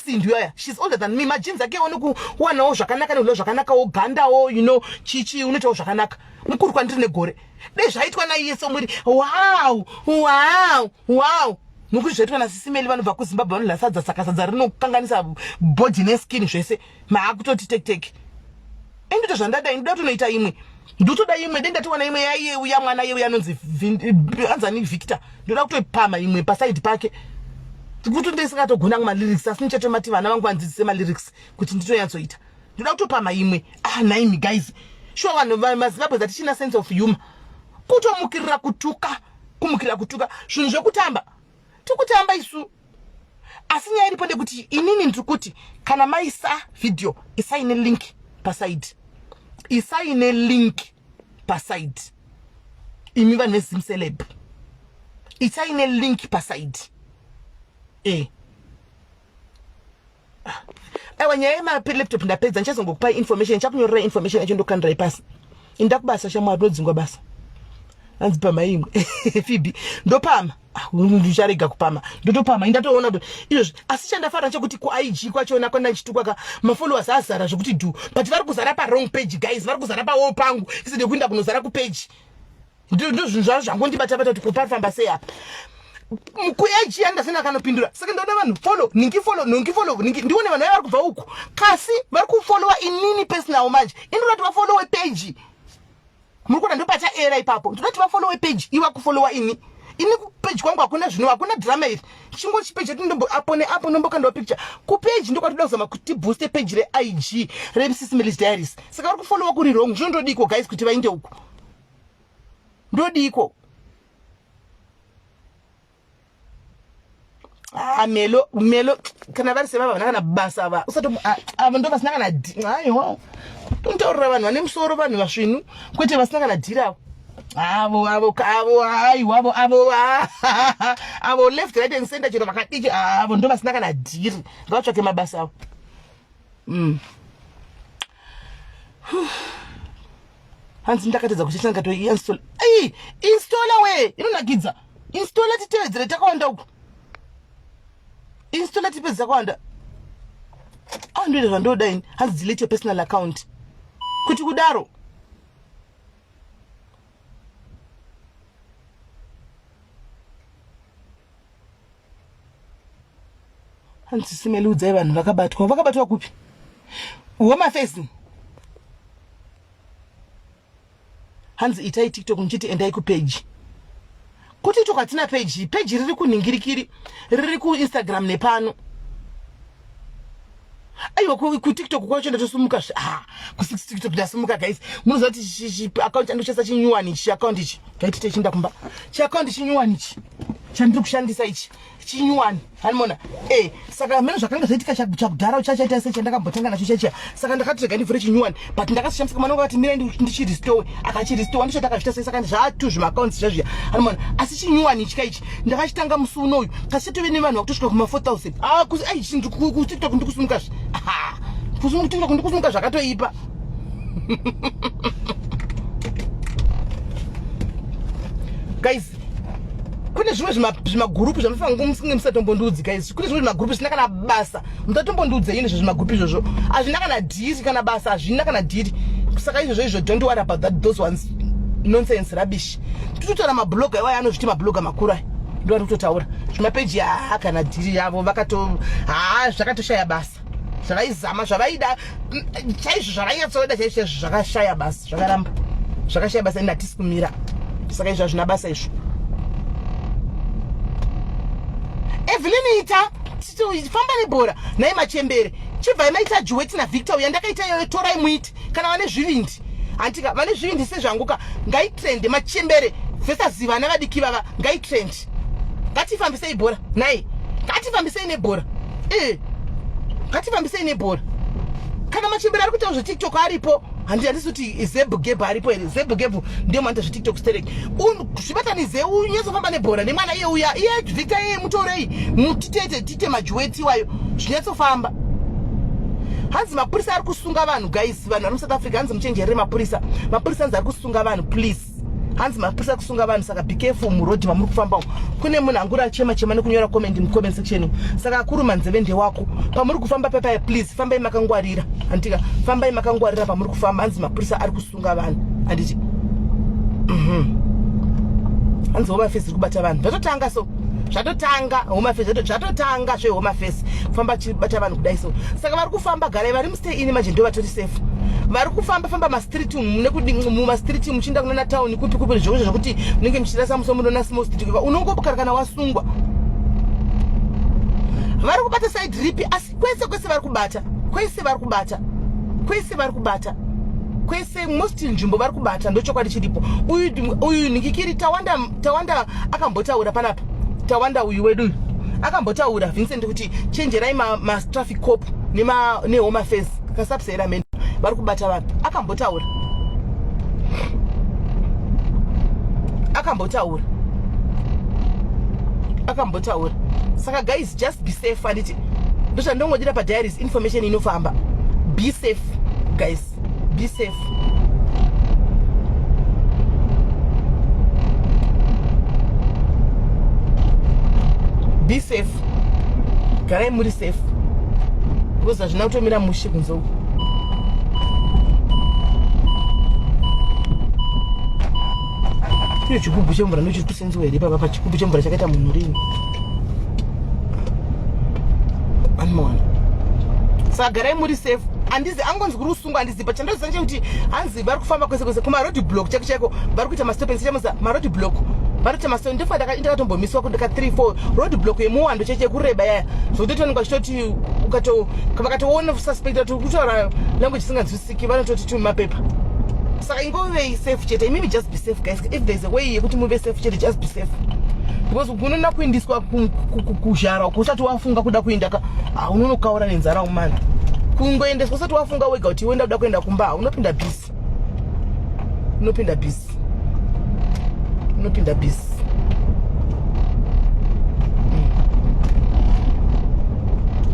sindi uyaya shes older than me majinzi ake one kuwanawo zvakanaka nekudya zvakanakawo gandawo you know chichi unoitawo zvakanaka mukuru kwandiri negore dei zvaitwa naiye somuri wow wow wow nokuti zvaitwa nasisimeli vanobva kuzimbabwe vanodya sadza saka sadza rinokanganisa body neskin zvese maakutoti tektek endito zvandada ndoda kutonoita imwe ndotoda imwe dei ndatowana imwe yaiye uya mwana iye uya anonzi anzani victor ndoda kutopama imwe pasaidi pake kuti ndisingatogona kumalyrics asi ndichatomati vana vangu vandzidzise malyrics kuti nditonyatsoita ndoda kutopama imwe ah naimi guys sure vanhu mazimbabwe zatichina sense of humor kutomukirira kutuka kumukirira kutuka zvinhu zvekutamba tikutamba isu asi nyaya iripo ndekuti inini ndiri kuti kana maisa video isai nelink pasaidi isai nelink pasaidi imi vanhu vezimceleb isai nelink pasaidi e aiwa nyaya yemalaptop ndapedza ndichazongokupai information ndichakunyorerai information yacho ndokandirai pasi inda kubasa shamwari ndodzingwa basa hanzi pama imwe fibi ndopama ah, ndicharega kupama ndotopama indatoona kuti izvozvi asi chandafara chekuti kuig kwachona kwandachitukwa ka mafollowers azara zvekuti dhu but vari kuzara pawrong page guys vari kuzara pawall pangu instead yekuenda kunozara kupage ndozvinhu zvavo zvangondibata bata kuti koparifamba sei apa kuag yandasina kanopindura saka ndaona vanhu follow ningi follow nongi follow ningi ndione vanhu vaya vari kubva uku kasi vari kufollowa inini personal manje indoda kuti vafollowe page muri kuona ndopachaera ipapo ndoda kuti vafollowe page iva kufollowa ini ini kupeji kwangu hakuna zvino hakuna drama iri chingori chipeji chati ndombo apo neapo ndombokandawo picture kupeji ndokwatoda kuzama kuti tibooste peji reig remsis melis diaries saka vari kufollowa kuri wrong zvino ndodiko guys kuti vainde uku ndodiko ah, melo melo kana vari sevava vana kana basa ava usati ah, ava ndo vasina kana aiwa tonotaurira vanhu vane musoro vanhu vasvinu kwete vasina kana dhiri avo. Avo avo avo aiwa avo avo avo left right and center chero vakadiki avo ndo vasina kana dhiri ngavatsvake mabasa avo. Hanzi ndakatadza kuchita ndikatoiinstall. Ei, installer we inonakidza. Installer titevedzere takawanda uku. Installer tipedze takawanda. Ah, ndoita zvandoda ini. Hanzi delete your personal account. Kuti kudaro. Hanzi simeli udzai vanhu vakabatwa. Vakabatwa kupi? Home Affairs. Hanzi itai TikTok muchiti endai kupage. KuTikTok hatina page. Page riri kunhingirikiri, riri kuInstagram nepano. Aiwa kuTikTok kwacho ndatosumuka ah, kuTikTok ndasumuka guys. Munoziva kuti account chandoshandisa chinyuwani ichi, account ichi. Ngaitite chinda kumba. Chiaccount chinyuwani ichi chandiri kushandisa ichi. Chinyuwani. Hanimona. Eh, saka mene zvakanga zvaitika chakudhara chachaita se chandakambotanga nacho chachiya. Saka ndakati rega ndivhure chinyuwani, but ndakazoshamisa mwana wangu akati mira ndichirestore. Akachirestore ndicho ndakazviita sei saka zvatu zvima accounts zvazviya. Hanimona. Asi chinyuwani ichi kaichi ndakachitanga musi unoyu. Kasi chatove nevanhu vakutosvika kuma 4000. Ah, kuzi ai ku TikTok ndikusumuka zve. Ah, ku TikTok ndikusumuka zvakatoipa. Guys, kune zvimwe zvimagurupu zvamunofanira kunge musatombondiudzi guys. Kune zvimwe zvimagurupu zvisina kana basa. Musatombondiudza ini zvezvimagurupu izvozvo. Hazvina kana dhiri kana basa, hazvina kana dhiri. Saka izvozvo izvo don't worry about that, those ones nonsense rubbish. Titotaura mablog iwayo anozviti mablog makuru aya. Ndo ari kutotaura. Zvimapeji haa kana dhiri yavo vakato haa zvakatoshaya basa. Zvavaizama zvavaida chaizvo zvavainyatsoda chaizvo chaizvo zvakashaya basa, zvakaramba. Zvakashaya basa ende hatisi kumira. Saka izvo hazvina basa izvo. Evelyn ita famba nebhora nhai machembere. Chibvai maita duet na Victor uya ndakaita iyoyo torai muite kana vane zvivindi. Hantika vane zvivindi sezvangu ka ngaitrende machembere versus vana vadiki vava ngaitrende. Ngatifambisei bhora nhai. Ngatifambisei nebhora. Eh. Ngatifambisei nebhora. Kana machembere ari kuitawo zveTikTok aripo. Handi handisi kuti Zeb Geb aripo here. Zeb Geb ndiye manoita zveTikTok sterek. Zvibatanidze unyatsofamba nebhora nemwana iye uya. Iye Victor iye mutorei. Mutitete tite majuweti iwayo. Zvinyatsofamba. Hanzi mapurisa ari kusunga vanhu guys. Vanhu vari muSouth Africa hanzi muchenjerere mapurisa. Mapurisa hanzi ari kusunga vanhu please. Hanzi mapurisa kusunga vanhu saka be careful muroad mamuri kufamba umu. Kune munhu anguri achema chema nekunyora comment mu comment section. Saka akuruma nzeve ndewako. Pamuri kufamba pepaya please fambai makangwarira. Handitika fambai makangwarira pamuri kufamba hanzi mapurisa ari kusunga vanhu. Handiti. Hanzi home affairs iri kubata vanhu. Zvatotanga so. Zvatotanga home affairs zvatotanga zve home affairs kufamba chibata vanhu kudai so. Saka vari kufamba garai vari mustay in manje ndo vatori safe. Vari kufamba famba ma street umu nekudi muma street muchienda kunana town kupi kupi zvose zvekuti munenge muchirasa muso munona small street unongobukara kana wasungwa. Vari kubata side ripi asi kwese kwese vari kubata. Kwese vari kubata. Kwese vari kubata. Kwese most nzvimbo vari kubata ndochokwadi chiripo. Uyu uyu nikikiri Tawanda Tawanda akambotaura panapa. Tawanda uyu wedu akambotaura Vincent kuti chenjerai ma, ma traffic cop nema ne home affairs kasapsera men vari kubata vanhu. Akambotaura. Akambotaura. Akambotaura. Saka guys just be safe anditi. Ndozvandongodira pa diaries information inofamba. Be safe guys. Be safe. Be safe. Garai muri safe. Because hazvina kutomira mushe kunze uku. Iyo chigubhu chemvura ndochiri kusenziwa here papa pachigubhu chemvura chakaita munhu rini? Anmona. Saka garai muri safe. Andizi angonzi kuri kusungwa andizi but chandoziva ndechekuti hanzi vari kufamba kwese kwese kuma road block chaiko chaiko vari kuita ma stop and search ma road block vari kuita ma stop ndofa ndakatombomiswa kundika 3 4 road block yemuwando cheche kureba yaya zvekuti vanenge vachitoti ukato vakatoona suspect kuti kutaura language isinganzwisisiki vanototi tu mapepa. Saka ingovei safe chete imimi just be safe guys. If there's a way yekuti muve safe chete just be safe. Because unoona kuindiswa kuzhara uko usati wafunga kuda kuenda ka unonokaura nenzara umana. Kungoendeswa usati wafunga wega kuti iwe ndakuda kuenda kumba unopinda busy. Unopinda busy. Unopinda busy.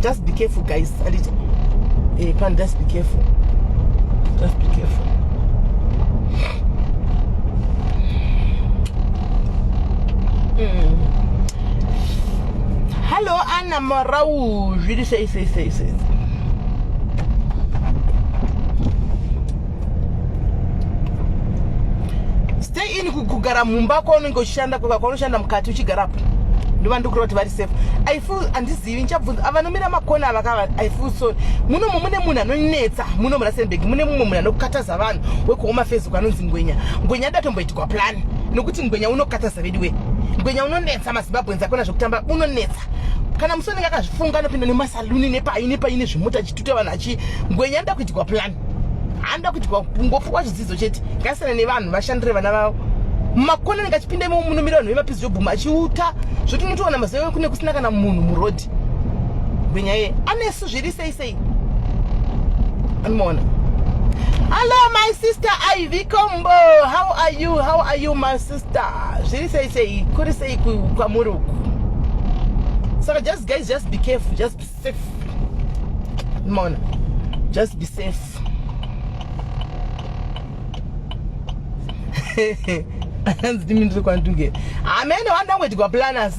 Just be careful guys. Anditi eh pan just be careful. Just be careful. Hello Anna Marau. Zviri sei sei sei sei. Stay in kugara mumba kwaunenge uchishanda kwaka kwaunoshanda mukati uchigarapo. Ndova ndikura kuti vari safe. I feel andizivi nchabvunza avanomira makona ava kava I feel sorry. Muno mune munhu anonetsa muno muRustenburg mune mumwe munhu anokataza vanhu wekuhome affairs anonzi Ngwenya. Ngwenya adatomboitirwa plan nokuti Ngwenya unokataza veduwe. Ngwenya unonetsa maZimbabweans akona zvekutamba unonetsa. Kana musi unenge akazvifunga anopinda nemasaluni nepai nepai nezvimota achituta vanhu achi Ngwenya anoda kuitirwa plan. Anoda kuitirwa kungopuwa zvidzidzo chete. Ngasiyane nevanhu vashandire vana vavo. Mumakona anenge achipinda imomo munomira vanhu vemapizi jobhuma achiuta zvoti unotoona mazuva kune kusina kana munhu murodhi. Ngwenya iye anesu zviri sei sei. Anomaona. Hello my sister Ivy Kombo. How are you? How are you my sister? Zviri sei sei? Kuri sei kwamuri uku? Saka just guys just be careful, just be safe. Mona. Just be safe. Hanzi ndimi ndiri kwandunge. Amene wandangoitirwa planners.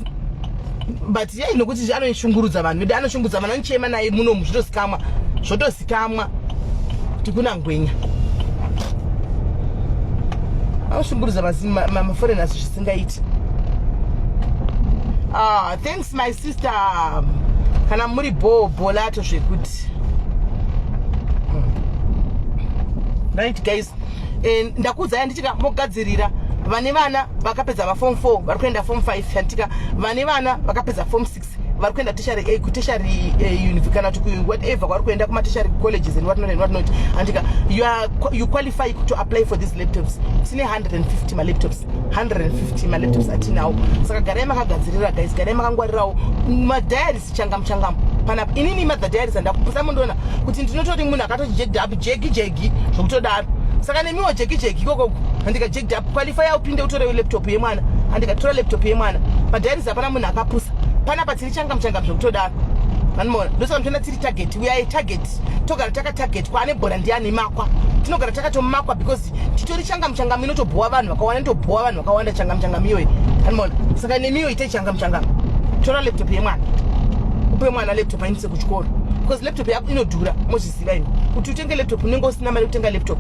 But yei nokuti anoshungurudza vanhu vedu anoshungurudza vanhu anochema naye munomu zvotozikamwa zvotozikamwa kuti kuna ngwenya anoshungurudza maforeigners zvisingaiti. Ah, thanks my sister. Kana muri bho bholato zvekuti. Right guys. Ndakuudzai handitika mogadzirira vane vana vakapedza va form 4 vari kuenda form 5 handitika vane vana vakapedza form 6 vari kuenda tertiary eh, kutertiary eh, university kana kuti ku whatever vari kuenda kuma tertiary colleges and what not and what not handika you are you qualify to apply for these laptops. Tine 150 ma laptops, 150 ma laptops atinawo. Saka garai makagadzirira guys, garai makangwarirawo ma diaries changamu changamu panapa. Inini ma diaries andakupusa mundoona kuti ndinotori munhu akatoti jacked up jegi jegi zvokutodaro. Saka nemiwo jegi jegi ikoko handika jacked up qualify upinde utore laptop yemwana handika tora laptop yemwana. Ma diaries hapana munhu akapusa panapa, tiri changamu changamu zvokutodaro. Vanimona ndosaka muchiona tiri target, we are a target. Togara takatarget kwaane bhora ndiani makwa, tinogara takatomakwa because titori changamu changamu inotobhowa vanhu vakawanda, inotobhowa vanhu vakawanda changamu changamu iyoyi. Vanimona saka nemiwo itei changamu changamu, tora laptop yemwana, upe mwana laptop aindise kuchikoro because laptop yako inodhura, mozviziva imi kuti utenge laptop unenge usina mari yekutenga laptop.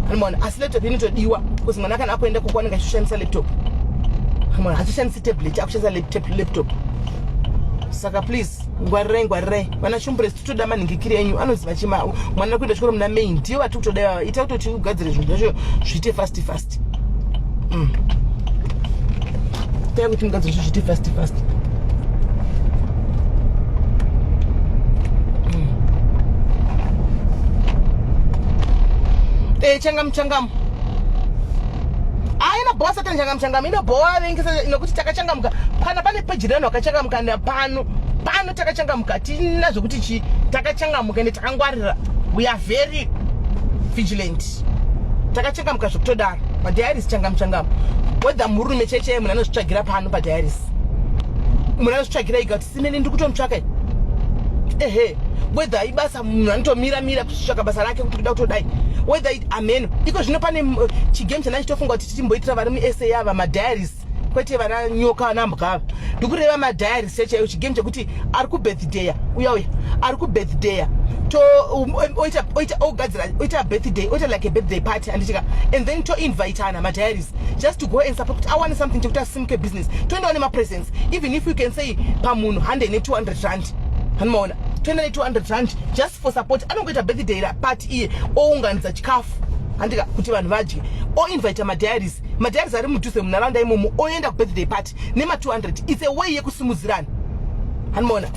Vanimona asi laptop inotodiwa because mwana kana akuenda koko anenge achishandisa laptop. Vanimona hachishandisi tablet, akushandisa laptop. Saka please ngwarirai, ngwarirai vana shumbures, titoda manhingikiri enyu anoziva chima mwana kuenda chikoro muna May ndiyo vatiri kutoda ivava. Ita kutoti ugadzire zvinhu zvacho zviite fast fast. Tai kuti mugadzire zvinhu zviite fast fast. Changamu changamu inobhowa satani, changamu changamu inobhowa vengesa nokuti takachangamuka kana pane peji revanhu vakachangamuka pano pano takachangamuka tina zvokuti chi takachangamuka ende takangwarira, we are very vigilant, takachangamuka zvekutodaro. Madiaries changamu changamu, whether murume chaichaiye munhu anozvitsvagira pano padiaries, munhu anozvitsvagira ega kuti simene ndiri kutomutsvaka ehe, whether ibasa munhu anotomira mira kutsvaka basa rake kuti kuda kutodai, whether ameno iko zvino pane chigame chandanga chitofunga kuti tichimboitira vari muSA ava madiaries, kwete vana nyoka vana mbwa ava, ndikureva madiaries chaichaiyo, chigame chekuti ari kubirthday uya uya ari kubirthday to oita oita ogadzira oita birthday oita like a birthday party handitika, and then toinvitana madiaries just to go and support kuti awane something chekuti asimuke business, toendawo nemapresents, even if you can say pamunhu hande ne200 rand, hanimaona toenda ne200 rand just for support. Anongoita birthday party iye ounganidza chikafu handika kuti vanhu vadye, oinvita madiaries, madiaries ari mudhuze munharaunda imomo oenda kubirthday party nema200. It's a way yekusimudzirana, hanimaona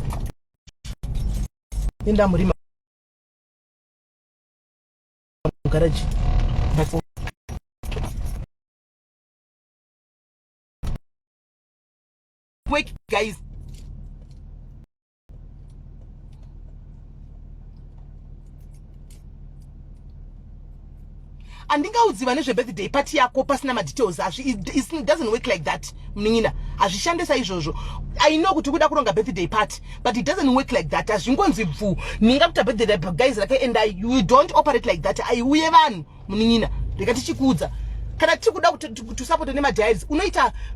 enda murima mugaraji. But work guys. Handingaudziva nezvebirthday party yako pasina madetails. It doesn't work like that, munin'ina. Hazvishande saizvozvo. I know kuti kuda kuronga birthday party, but it doesn't work like that. Hazvingonzi bvu ninga kuita birthday, guys, rake and you don't operate like that. Aiuye vanhu, munin'ina. Rega tichikuudza, kana tiri kuda tusapota nemadiaries unoita.